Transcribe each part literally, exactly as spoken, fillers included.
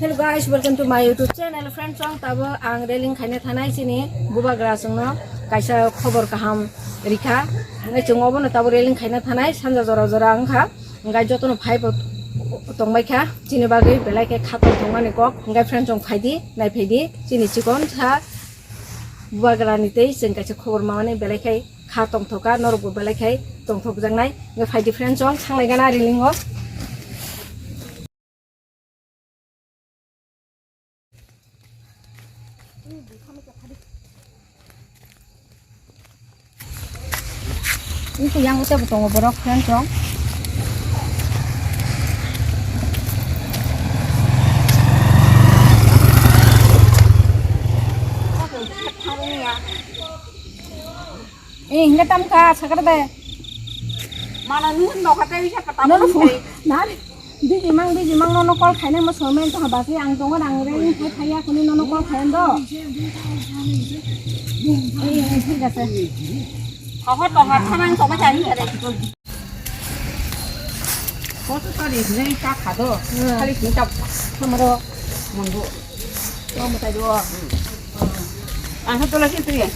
Hello guys, welcome to my YouTube channel. Friends, chwng tabuk ang railing khaina thanai chini bubagra chwngno kaisa khobor kaham rikha. Hwnwi chwng obono tabuk railing khaina thanai sanja jora jora wngkha. Hwnkhai jotono phaibo tongbaikha chini bagwi belai khe khatong thangmani kok. Hwnkhai friends, chwng phaidi, nai phaidi chini chikon sa bubagrani tei chwng kaisa khobor mamani belai khai kha tongthokha, norokbo belai khai tongthokjaknai. Hwnkhai phaidi friends, chwng thanglaigana railing o. Ini yang usia betongo borok friend chong. Eh, hinga tam ka sakar de. Mana nuhun no kata bisa pertama. Nono phone. Nari. Biji mang, biji mang, nono call khaina mo somen to habasi ang tongo, ang reng khai khaya kuni nono call khayan do. Eh, eh, thik ase. Tohor, tohor, thanang tongma chani kare. Koso tari hinai ta khado. Khali hinta samaro manggo. Toma tai do. Ang ha tola sentri ya.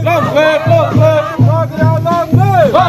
Long live, long live, Bubagra long live! Long live, long live!